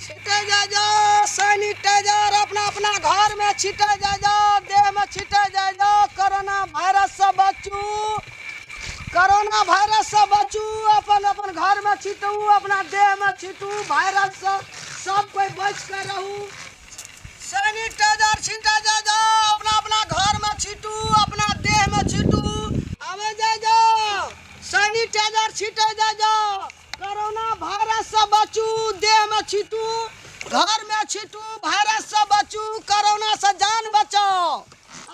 छिटै जाइ जाओ सैनिटाइजर, अपना अपना घरमे छिटै जाइ जाओ, देहमे छिटै जाइ जाओ। कोरोना वायरससँ बचू, कोरोना वायरससँ बचू। अपन अपन घरमे छिटू, अपना देहमे छिटू, वायरससँ सब कोइ बचि कऽ रहू। सैनिटाइजर छिटै जाइ जाओ, अपना अपना घरमे छिटू, अपना देहमे छिटू। आबै जाइ जाओ, सैनिटाइजर छिटै जाइ जाओ। कोरोना वायरससँ बचू, देहमे छिटू, घरमे छिटू, वायरससँ बचू, कोरोनासँ जान बचाउ।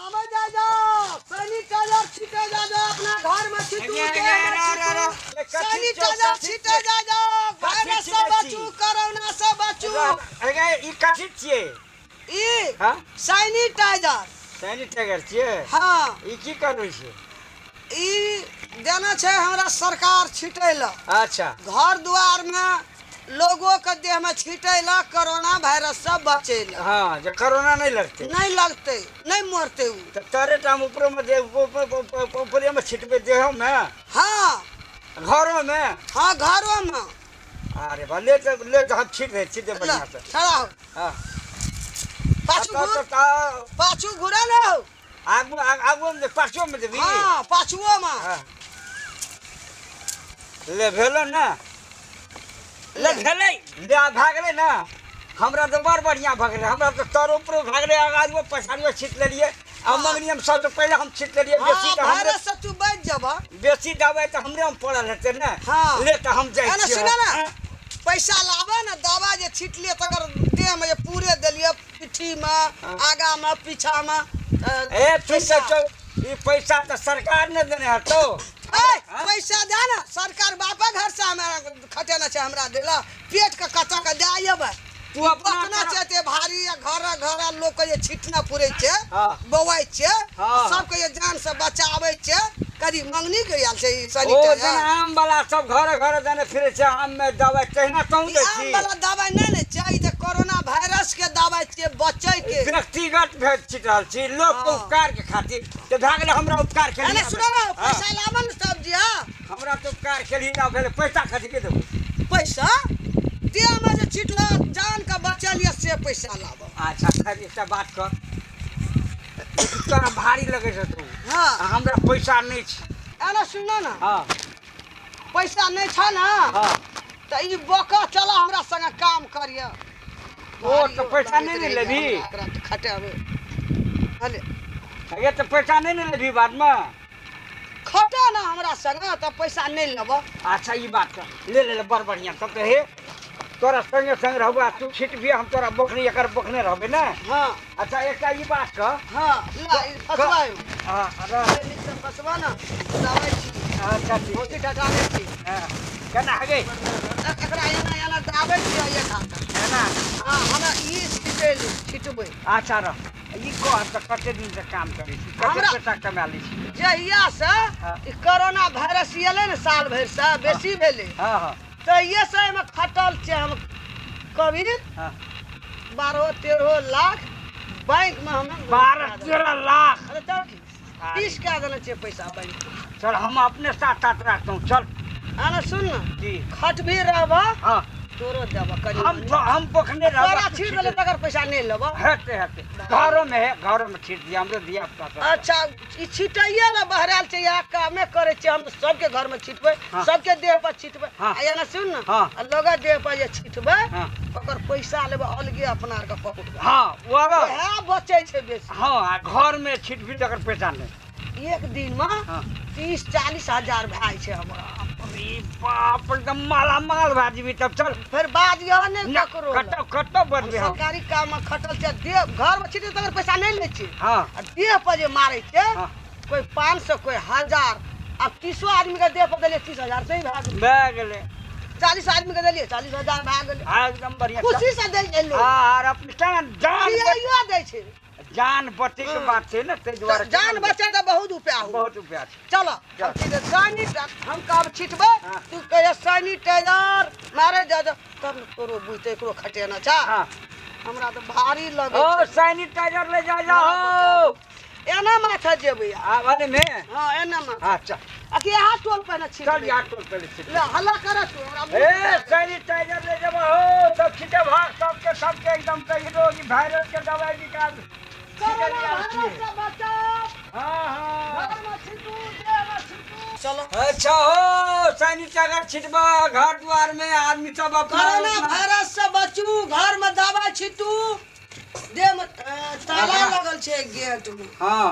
आबै जाइ जाओ, सैनिटाइजर छिटै जाइ जाओ, अपना घरमे छिटू, देहमे छिटू, सैनिटाइजर छिटै जाइ जाओ, वायरससँ बचू, कोरोनासँ बचू। अरे, ई कथी छियै? ई हाँ? सैनिटाइजर। सैनिटाइजर छियै? हाँ। ई की करै छै? ई देने छै हमरा सरकार छिटै लए। घर दुआरमे लोगो के देहमे छिटै लए, कोरोना वायरस से बचै लए। हाँ, जे कोरोना नहि लगतै। नहि लगतै, नहि मरतै ओ। तऽ तोरे टाम ऊपरोमे दे, ऊपरेमे छिटबै देहोमे? हाँ। घरोमे? हाँ, घरोमे। अरे बा, ले तऽ ले तऽ, हम छीट दै छी, बढ़िआँ से। खड़ा हो। हाँ। पाछू घुर, पाछू घुरा ने हो। आगू आगू में, पाछू में देबी? हाँ, पाछुओ में। हाँ। ले, भेलो ना? ले, भेलै। ले, आ भए गेलै ने? हमरा तऽ बड़ बढ़िआँ भऽ गेलै। हमरा तऽ तर ऊपरो भए गेलै, आगू पछाड़ियो छीट लेलियै आ मङ्गनी हम सबसँ पहिले हम छीट लेलियै। बेसी तऽ हमरे वायरस से तू बच जबह। बेसी दबाइ तऽ हमरे मे पड़ल हेतै ने? हाँ। ले, तऽ हम जाइ एना छियै। सुनो ने, पैसा लाबे ने। दवा जे छिटलियै तकर देहमे जे पूरे देलियै, पिट्ठीमे, आगामे, पीछामे। ए, तू पैसा। तऽ ई पैसा तऽ सरकार ने देने हेतौ। ए, पैसा दे ने। सरकार बापा घर से हमरा खटेना छै, हमरा देला पेट के कतऽ के दए अयबै? तू अपना पतना छै एते भारी आ घर घर लोक के जे छिटना पुरै छै, बौआइ छै, सबके जे जान से बचाबै छै। कदी मंगनी के आयल छै ई ओ सैनिटाइजर। जेना आम वाला सब घर घर देने फिरै छै आम मे दवाइ, तहिना तहूँ ई दै आम छी? वाला दवाइ नहि ने छै, ई तऽ कोरोना वायरस के दवाइ छियै, बचै के। व्यक्तिगत भेट छीट रहल छी लोक के उपकार के खातिर तऽ भए गेलै। हमरा उपकार के एने सुनो ने, पैसा लाबऽ ने तब जी। हाँ। हमरा तऽ उपकार के लिए ना भेलै। पैसा कथी के देबो? पैसा देहमे जे छिटल, जान के बचलियै, से पैसा लाबऽ। अच्छा, खैर, एकटा बात कर। तोरा भारी लगै छै तू। आ हमरा पैसा नहि छै। एना सुनो ने। हाँ। पैसा नहि छ ने? हाँ। तऽ ई बका चला, हमरा संगे काम करिय। ओ तऽ पैसा नहि ने लेबही? एकरा तऽ खटेबै अले। ये तऽ पैसा नहि ने लेबही बादमे? खटा ने हमरा संगे तऽ पैसा नहि लेबऽ। अच्छा, ई बात कर। ले ले ले, बड़ बढ़िआँ। तब तऽ हे, तोरा संगे संग रहबो आ तू छिटबिही, हम तोरा बोखनी एकर बोखने रहबै ने? हाँ। अच्छा, एकटा ई बात कह। हाँ, ला, ई फसवा एहिमे। हाँ, रह। नीकसँ फसवा ने, दाबै छी। अच्छा, ठीक। मोती टटा दै छी। हाँ, केना हगे? एकरा एना एना दाबै छियै एक हाथ। एना? हाँ, हमरा ई छिटै छिटबै। अच्छा, रह। ई कह तऽ कते दिन से काम करै छी, कते पैसा कमा लै छी? जहियासँ ई कोरोना वायरस एलै ने, साल भरिसँ बेसी भेलै, हाँ हाँ तहिएसँ एहिमे खटल छै हम। कभी 12-13 लाख बैंकमे हम 12-13 लाख? अरे तब की, 30 कए देने छियै पैसा बैंक। चल, हम अपने साथ साथ रखता हूँ, चल। आना, सुन ने। जी। खट भी रहबह, तोरो देबह कनि हम मनि। हम पोखने रहब। तोरा छीट देले तकर पैसा नहि लेबह। हेतै, हेतै। घरोमे है, घरोमे छीट दिया, हमरो धिया पुता सब। अच्छा, ई छिटैये ने बहरायल छै, इएह कामे करै छै। हम सबके घरमे छिटबै, सबके देह पर छिटबै। आ एना सुन ने, आ लोगक देह पर जे छिटबै, ओकर पैसा लेबै अलगे अपना आरके पॉकेट। हाँ, वो अगर वएह बचै छै बेसी। हाँ, आ घरमे छिटबी तकर पैसा नहि। एक दिनमे 30-40 हजार भए जाइ छै हमरा। अरे बाप रे, एकदम माला माल भए जेबी तब। चल। फेर बाजियह नहि ना, ककरो। कतऽ कतऽ बजबै हम? सरकारी काममे खटल छै। देह घरमे छिटै तकर पैसा नहि लै छै। आ देह पर जे मारै छै, कोइ 500, कोइ 1000। आब 30 आदमीके देह पर देलियै, 30,000 सही भए गेलै। भए गेलै। 40 आदमीके देलियै, 40,000 भए गेलै। हाँ, एकदम बढ़िया। खुशी से दै छै लोग। हाँ, आर अपने केना जान खियाइयो दै छै। जान बचै के बात छै ने, ताहि दुआरे। जान बचे तऽ बहुत रुपया हो। बहुत रुपया छै। चलो, हम छिटबै सैनिटाइजर। हम कहब छिटबै, तू कहियो सैनिटाइजर मारे जा जा, तब ने तोरो बुझते। एकरो खटेना छा। हमरा तऽ भारी लगै ओ छै। सैनिटाइजर ले जा जाओ। एना माथा जेबै। आ वाले में। हाँ, एना माथा। अच्छा। आ कि यहाँ टोल पर छिटबै? चल, यहाँ टोल पहले छिट। ले, हल्ला कर तू हमरा। ए, सैनिटाइजर ले जाबो हो, सब छिटे भाग सब। छिटबा घर द्वार में आदमी सब अपना कोरोना वायरस से बचू, घर में दवाई छिटू। देह में ताला लगल छै गेट में। हाँ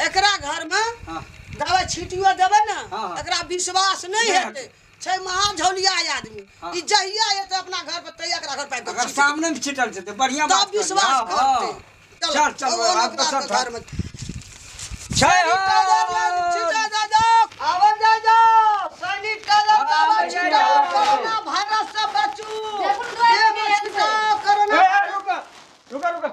एकरा घर में हाँ दवाई छिटियो देबै ने, हाँ, हाँ। एकरा विश्वास नहीं नहीं हेतै। छै महाझौलिया आदमी। हाँ। ई जहिया एतै अपना घर पर तहिया एकरा घर पर आबि कऽ अगर छीट सामने में छिटल छै तऽ बढ़िया तब बात कहलियै। विश्वास हाँ, करतै। हाँ। चल चल ओ आब ओकरा दोसर घर में छै हो। छिटा जा जाओ, आवन जा जाओ, सैनिटाइजर दवा आवन जा छिटाओ, जाओ। कोरोना वायरस से बचू। देखुन दुआरि देह में में गेल छिटाओ, छै। कोरोना ए, रुक रुक रुक,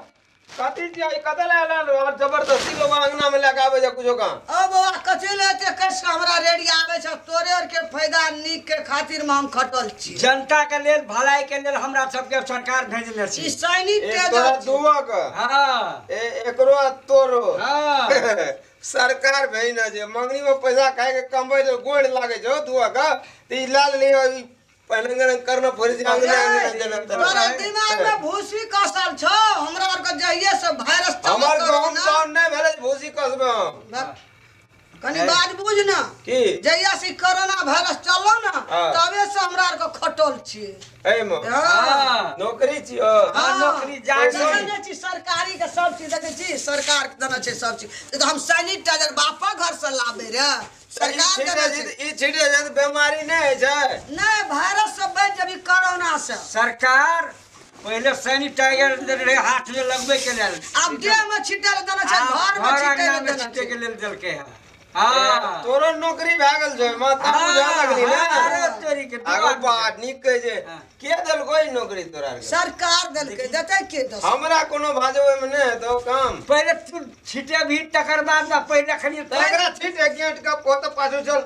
कथी छियै? कतऽ लए आयल और जबरदस्ती लोग अंगना में लए आबै छै कुछो काम। ओ बाबा, कथी ले एते कस के हमरा रेडियो आबै छै? तोरे आर के फायदा नीक के खातिर में हम खटल छी। जनता के लेल, भलाई के लेल हमरा सबके सरकार भेजले ई छी। ए सैनिटाइजर तोरा छै। दुआक हाँ ए एकरो आ तोरो। हाँ सरकार भेजना छै मंगनी में पैसा खाय के कमबै छै, गोड़ लागै छै दुआ के त ई लाल ले ई पहले करना पड़ै छै अंगना अंगना जेना तेना। तोरा दिमाग में भूसी कसल छौ। हमरा आर के जहिये से वायरस चलल हमर गहूम कोरोना, तहन नहि भेलै जे भूसी कसबै हम। कनी बात बुझ ना। की? जहिया से कोरोना वायरस चललो ना, हाँ। तबे से हमरा आर के खटल छी। एहिमे हाँ। हाँ नौकरी छियो? हाँ, नौकरी जा देखै नहि छी सरकारी के सब चीज? देखै छी सरकार के देने छै सब चीज। तऽ हम सैनिटाइजर बापा घर से लाबे रे, सरकार देने छै। ई छिटे छै तऽ बेमारी नहि होइ छै? नहि, वायरस से बचि जेबी कोरोना से। सरकार पहिले सैनिटाइजर देने रहे हाथ में लगबै के लेल। आब देह में छिटे ले देने छै, आब घर में घर छिटे अंगना ले में देने छिटे छै। के लेल देलकै है। हाँ तोरो नौकरी भए गेल छै माथा बुझा लगली ने। अरे तोरी के आगो बात नीक कहै छै। हाँ। के देलको ई नौकरी तोरा आरके? सरकार देलकै, देतै के दस? हमरा कोनो भाजो ओहिमे नहि हेतौ काम। पहिले तू छिटे भी तकर बाद ना, पहिले खनी तऽ एकरा छीट एक गेट के पोत पाछू चल।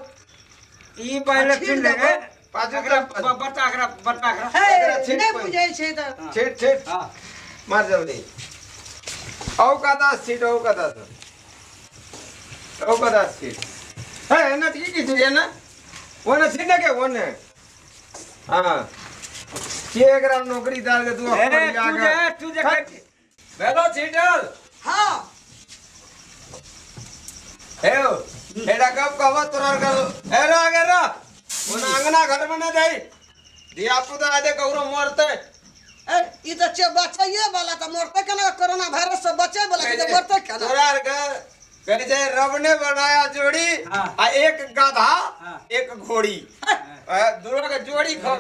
ई पहिले छीट चुन ले। देबो। पाछू एकरा चल। बता एकरा, बता एकरा। हे, एकरा छीट नहि पहिले। बुझै छै तऽ। छीट छीट। हाँ मार जल्दी, औ कदा छीट, औ कदा से, औ कदा छीट। हे एना की की छै एना ओने छीट के ओने। हाँ, के एकरा नौकरी दाल के तू? ए तू जे तू जे भेलो छीटल? हाँ। हे एटा कब कहब तोरा के? हे रा गे रा, ओना अंगना घर में नहीं जाई, धिया पुता आदे ककरो मरते। ए, ई तऽ छै बचैये वाला, तऽ मरतै केना? कोरोना वायरस से बचै वाला छै तऽ मरतै केना? तोरा आर के कहै छै रब ने बनाया जोड़ी हाँ। आ एक गधा हाँ। एक घोड़ी, आ दुनू के जोड़ी खा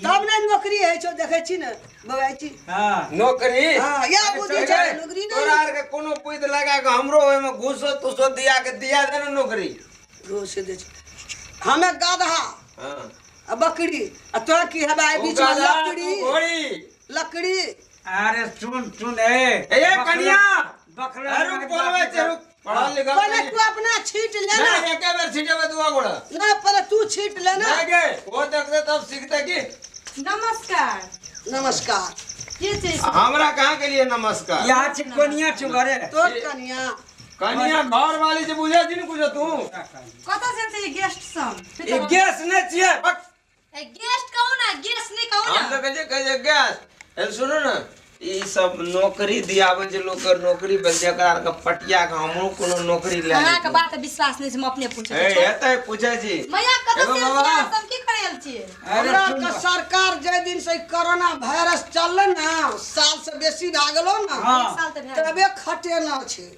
तब ने नौकरी होइ छौ, देखै छी ने बौआ छी। हाँ नौकरी। हाँ, इएह बुद्धि छै, नौकरी तोरा नहि। आर के कोनो बुद्धि लगा के हमरो ओहिमे घूसो तूसो दिया के दिया दे ने नौकरी। रोज से दै छै। हमे गधा हाँ आ बकरी आ तोरा की हेबा एहि ओ बीचमे? गधा, लकड़ी तू घोड़ी। लकड़ी। अरे सुन सुन, ए ए कनिया, बकरा अरे रुक, बोलबै छै, रुक, पढ़ल लिखल पहिले नहीं। तू अपना छीट ले ना। नहीं, एके बेर छीटेबै दुआ गोड़ा। नहीं, पहिले तू छीट ले ना। नहीं गे, वो देखते तब सीखते की। नमस्कार। नमस्कार। के छै? हमरा कहाँ के लिए नमस्कार? यहाँ छी कोनिया छु घरे। तोर कनिया। कनिया घर वाली जे बुझे छी ने कुछो तू। कतऽ से छै गेस्ट सब? ई गैस नहि छियै बक। ए, गेस्ट कहू ना, गेस्ट नहि कहू हम ना। तऽ कहै छै गैस। ए सुनू ने, ई सब नौकरी दियाबै छै लोक के, नौकरी भेल छै एकरा आरके पटिया के हमरो कोनो नौकरी लए अहाँके लेतै। बात विश्वास नहि छै, हम अपने पूछै ए छी। हेतै, पूछै छी। मैया, कतऽ एगो से बाबा। अहाँ सब की करै आयल छियै? अरे हमरा सुन के सरकार जाहि दिन से कोरोना वायरस चललै ना, साल से बेसी भए गेलो ना। हाँ। एक साल तऽ भए गेल। तबे खटेना छै।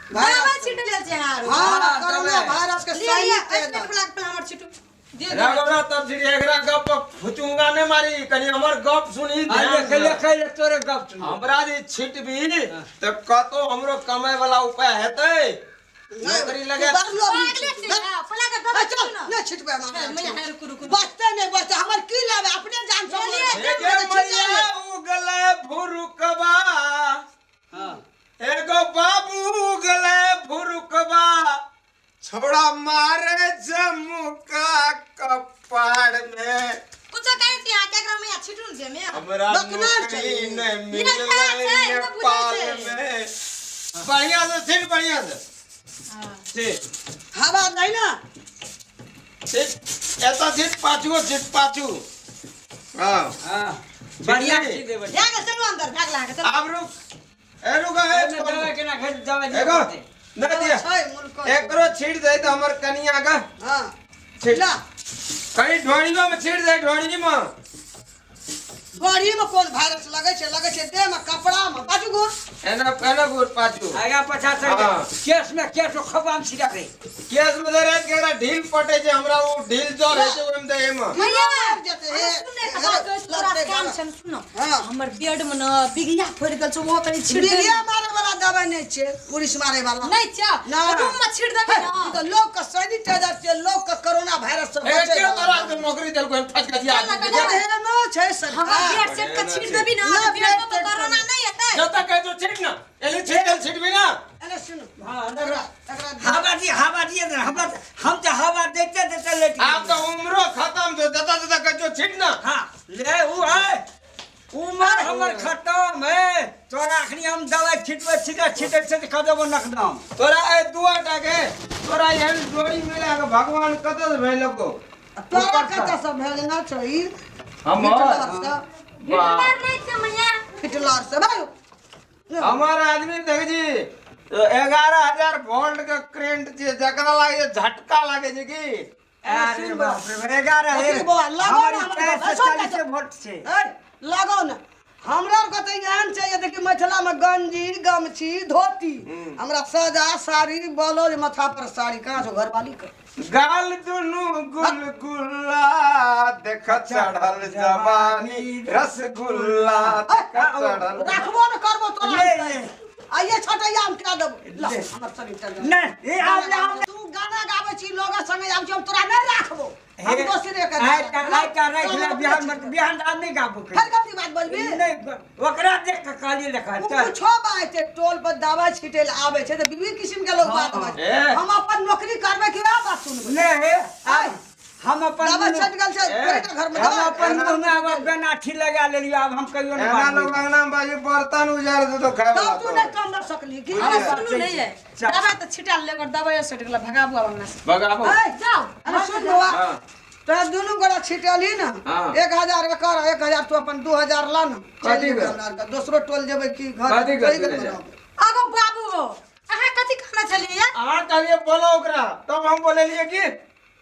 दबाई छीटल आयल छै अहाँ आरो? हाँ, हाँ, कोरोना दबाई। वायरस के लिअ लिअ, सैनिटाइजर। एहि प्लेट हमर छीटू दियौ, दियौ। राघवरा तब छिड़ी, एकरा गप पर फुचुंगा नहि मारी, कनि हमर गप सुनी अरे ध्यान खैले से। खैले तोरे गप सुन। हमरा जे छिटबी तऽ कतौ हमरो कमाय वाला उपाय हेतै, नौकरी लगे। बाजलो भी पागले छी। छी, हाँ, फुला के दबाई चल छीटू ना। नहि छिटबै हम। हे, मैया, हे, रुकू रुकू। बचते नहि बचते, हमर की लेबै? अपने जान से चलिए, मरबै। हे गे मैया, उगले भुरुकबा। हाँ एगो बाबू उगले भुरुकबा, छोड़ा मारे जमुका कपाड़ में। कुछो कहै छी अहाँ केकरा? मैया, छीटू ने छै मैया। हमरा बकना नौकरी छै। नहि ई मिललै खा छै, ई तऽ बुझै नेपाल छै। में। बढ़िया से छीट, बढ़िया से हाँ। छीट। हवा नहि ने। छीट, एतऽ छीट, पाछू छीट, पाछू। हाँ। हाँ, बढ़िया छी देबै। भए गेल, चलू अन्दर, भए गेल अहाँके, चलू। आब रुक, ए रुक, ए एहिमे दवाई केना खाइ? दवाई दिअ एगो पड़तै। नहि दिया। छै मुल्क। एकरो छीट दे तऽ हमर कनिया के हाँ छीट। ला। कहीं ढोड़ियो में छीट दे ढोड़ी में। बड़ी में कोन वायरस लगै छै, लगै छै देह में, कपड़ा में। बाजू घुर। एना एना घुर पाछू। आगा पछा से। हाँ। केस में केस खबाम छिड़ा दे। केस में दे रात के एकरा ढील पटे छै, हमरा उ ढील जर है छै ओहिमे दे एमे। मैया जेतै, हे, सुन ने, एक बात कहै छी, तोरा लगतै काम गाना। छन, सुन। हाँ। हमर बेड में न बिगिया फड़ि गेल छै, ओहो कनि छीट दे। बिगड़िया मारे वाला दवाई नहीं छै, पुलिस मारे वाला नहि छै? ना। रूम में छीट देबे हे, न। ई तऽ लोक के सैनिटाइजर छै, लोक के कोरोना वायरस से ए बचै के तोरा के नौकरी देलको हम फस गजिया चल ना, आदमी चल। के। एहनो छै हमर सरकार। बेड सेट के छीट देबी न, ना, तऽ बेड बेड पर सेट कोरोना नहि हेतै। जतऽ कहै छौ छीट ना, एली छीट देल, छीटबी ना। अरे सुन, हाँ, एकरा एकरा हवा दी, हवा दिए ने हमरा, हम तऽ हवा देते देते लेट आब तऽ उम्रो खत्म छौ, जतऽ जतऽ कहै छौ छीट ना। हाँ ले उ है उमर हमर खत्म है। तोरा अखनी हम दवाई छिटबै, छिटै छिटै छै तऽ कऽ देबो नकदम। तोरा ए दुआ टा के तोरा एहन जोड़ी मिला के भगवान कतऽ से भेजलको? तोरा कतऽ से भेजना छै ई? हमर? हिटलर से। हिटलर नहि छै मैया। हिटलर से भाई। हमार आदमी देख जी 11,000 वोल्ट के करंट छै, जकरा लागे छै झटका लागे छै की। अरे बाप रे, 11 अथी बौआ, लगाउ हमर ने हमर चारि बौआ, सए चालीसे वोल्ट छै। ए, लगाउ ने। हमरा आरके तऽ एहन छै जे देखी मिथिला में गंजी गमछी धोती, हमरा सजा साड़ी ब्लाउज माथा पर साड़ी कहाँ छौ घरवाली के? गाल दुनू गुलगुल्ला देख चढ़ल जवानी रसगुल्ला देख चढ़ल। राखबो ने करबो तोरा। ले, ले। आइए छटैया हम कए देबो। ला, हमर सैनिटाइजर। नहि, ए आब ले, आब ले। तू गाना गाबै छी लोग संगे आबै छी, हम तोरा नहि राखबो, हम हे, दोसरे के आइ टा आइ टा राखि ले, बिहान मत बिहान आब नहि गाबो। फेर गलती बात बोलबी। नहि, ओकरा देख कऽ कहलियै देखा। ओ कुछो बात छै, टोल पर दवाई छिटै लए आबै छै तऽ विभिन्न किस्म के लोग बात बाजै। ए। हम अपन नौकरी करबै कि वएह बात सुनबै? नहि, आब हम अपन दवाई छटि गेल छै ए, तोरे के घर में हम दवाई। अपन मुँह में आब बेनाठी लगा लेलियो, आब हम कहियो नहि एना बाजबै। लोग अंगना में बाजू बर्तन उजार देतो खाय तब वाला। तू नहि कम रह सकली की? अरे सुनू नहि ये, चल। दवाई तऽ छिटा लेलक और दवाइयो सटि गेल, भगाबू आब अंगना से। भगाबो। ए, जाउ। अरे सुन बौआ, हाँ। तोरा दुनू गोरा छिटलही ने। हाँ। 1000 एकर 1000, तू अपन 2000 ला ने, चलि कथी जेबै के? हमरा आरके दोसरो टोल जेबै की घर कथी के चलि दू गेल हजार? बनाबै। आगो बाबू हो, अहाँ कथी कहने छलियै ये? अहाँ कहलियै बोलो ओकरा, तब हम बोलेलियै की।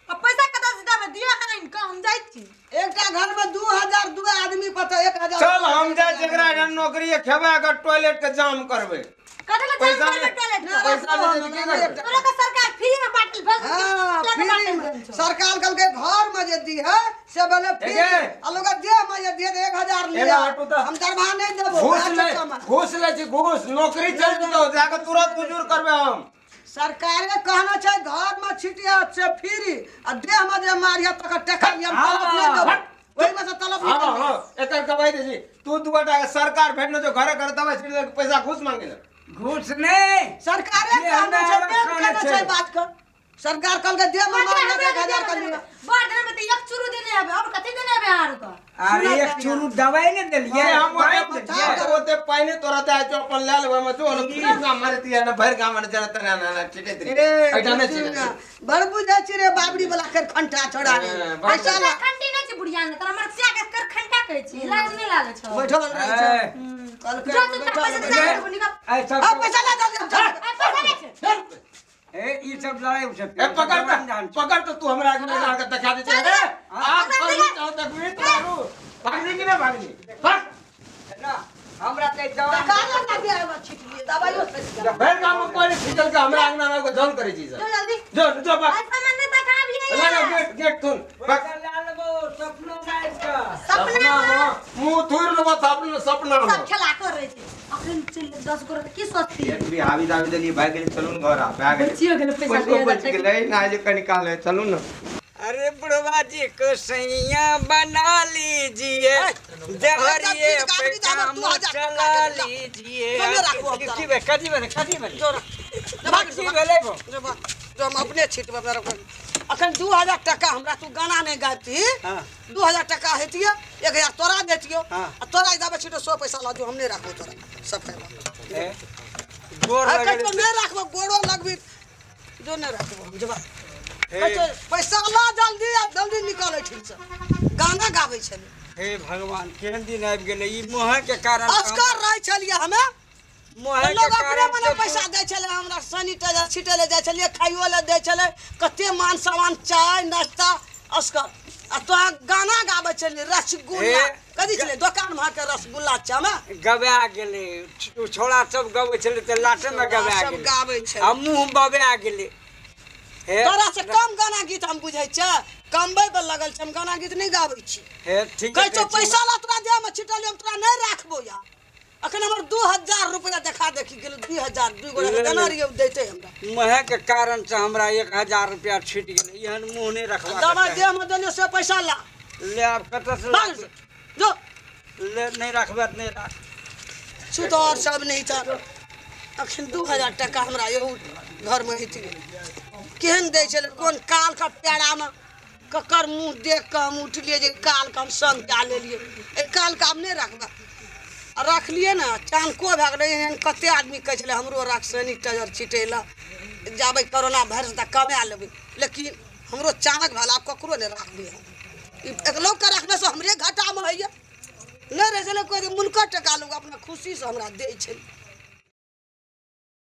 आ पैसा कतऽ से देबै? दियौ अहाँ आनि कऽ, हम जाइ छी। एकटा घर में 2000 दू आदमी पर तऽ 1000। चल हम जाइ छी, एकरा एहन नौकरी है, खेबै अगर टॉयलेट के जाम करबै। कथी लए जाम पैसा करबै नहि- टॉयलेट के? पैसा नहि देतै की करबै? तोरा के सरकार फ्री में बाटल भेज। हाँ, फ्री में। सरकार कहलकै घर में जे दी है से बोले फ्री। एगे। आ लोग देह में जे दिए तऽ 1000 एना लिया। हटू तऽ। हम दरमाहा नहि देबो। घूस अच्छा ले समय। घूस ले छी घूस, नौकरी चल जेतौ, जाके तुरंत हुजूर करबै हम। सरकारे कहना छै घर में छिटिया से फ्री आ देह में जे मारिया तकर टका लिया, हम तलब नहि देबो, ओहिमे से तलब हाँ निकालबै। हाँ, एकर गवाही दै छी। तू दू गोटा के सरकार भेटने छौ, घरे घर दवाई छिट देलक, पैसा घूस मांगे ले। घूस नहि। सरकारे जे कहना हमरा छै आर देह खाना कहना छै। छै बात के। सरकार कहलकै देह में मारिया तऽ 1000 के लिया। बड़ दिन में तऽ एक चूरू देने हेबै, और कथी देने हेबै अहाँ आर के? अरे एक चूरू दवाई नहि देलियै, से हम पानि ओते देलियै। ओते पानि तोरा दे छौ, अपन लए लेबै ओहिमे जो ने मारती है ने भरि गाम ने जरा तना ना छिटैत रही। ए, एहिठाम नहि छिटै। बड़ बुझै छी रे बाबरी वाला कर खंटा छोड़ा रे। ए, बड़ पैसा ला। खंडी नहि छै बुढ़िया ने, तोरा मरसिया के कर खंटा कहै छी, लाज नहि लागै छौ? बैठल रहै छै। ए, कहलकै जो तू बैठल पैसा रहै दे छै। दे, निकल। ए, सब आ, पैसा ला जल्दी, हम चल। ए, पैसा नहि छै। ए, ई सब लड़ाइ छै। ए पकड़ तऽ, पकड़ तऽ, तू हमरा आगू में आके देखा दे छै। ए, आप भागनी चाहो देखबी तोरू भागनी कि नहि भागनी? भाग। ना, हमरा तऽ दवा टका ला देह में छिटलियै, दवाइयो ससि गेल। भरि गाम में कोइ नहि छिटल के हमरा अंगना में एगो जन करै छी सब। जो जल्दी। जो जो भाग। आज सामान नहि देखाबियै। लगा गेट गेट थुन भाग। पैसा लए लेबो सपनो आबि कऽ। सपना में मुंह थुर लेबो सपना सपना में। सब खेला कर रहे छै। अखन चलि 10 गोरे तऽ की सोचती? एक भी हावी दावी देलियै, भागि गेलै। चलू ने घर आ भए गेलै। बचियो गेलै पैसा। पैसो 2000 बचि गेलै ना जे कनि काल चलू ने। अरे बुढ़वा जी को सैया बना लीजिए, देहरिए पे काम चला लीजिए। की भेलै? कथी भेलै? कथी भेलै? की भेलै बौ? जो बा, जो हम अपने छिटबै अपना रखबै। अखन 2000 टका हमरा, तू गाना नहि गाबती। हाँ। 2000 टका हेतियै, 1000 तोरा देतियौ। हाँ। आ तोरा दाबै छिटो सौ पैसा लऽ जो, हम नहि राखबो तोरा सफाइ। ए, गोर आ लगै। कहियो नहि राखबो, गोरो लगबी जो, नहि राखबो हम जबा। हे। पैसा ला जल्दी आ जल्दी निकल एहिठामसँ, गाना गाबै छलै। हे भगवान, केहन दिन आबि गेलै ई मोहे के कारण। असगर रहै छलियै हमे। मोहे के लोग अपने कारण मने पैसा दै छलै हमरा, सैनिटाइजर छिटै लए जाइ छलियै, खाइयो लए दै छलै, कते मान सम्मान, चाय नाश्ता। असगर आ तोरा गाना गाबै छलियै रसगुल्ला। ए, कथी छलै दोकान में के रसगुल्ला चमे गबा गेलै। ओ छोड़ा सब गबै छलै तऽ लाटेमे गबा सब गेलै गाबै छै। आ मुँह बबा गेलै। हे तोरा से कम गाना गीत हम बुझै छै, कमबै पर लगल छै। हम गाना गीत नहि गाबै छी। हे ठीक। कहै छौ पैसा ला, तोरा देहमे छिटलियै, हम तोरा नहि राखबो यार। अखन हमर 2000 रुपया देखा देखी गेल। 2000 दू गोरा के देना रहियै, दैते हमरा। मुँहके कारणसँ हमरा 1000 रुपया छूटि गेलै। एहन मुँह नहि रखबाक दवा चाही। देहमे देलियै से पैसा ला। ले, आब कतऽसँ भाग जो। ले, नहि राखबै तऽ नहि राख। सुधर सब नहि तऽ अखन 2000 टका हमरा एहू घरमे हेतै। केहन दै छलै कोन कालके पेड़ामे ककर मुँह देख कऽ हम उठलियै जे कालके हम संग कए लेलियै। एहि कालके आब नहि रखबै। आ रखलियै ने, चानको भए गेलै। एहन कते आदमी कहै छलै हमरो राख सैनिटाइजर छिटै लए, जाबै कोरोना वायरस तऽ कमा लेबै। लेकिन हमरो चानक भेल, आब ककरो नहि राखबै हम। ई एकलौके रखनेसँ हमरे घाटामे होइए। नहि रहै छलै कोइ मुनकर टका लोक अपना खुशीसँ हमरा दै छै।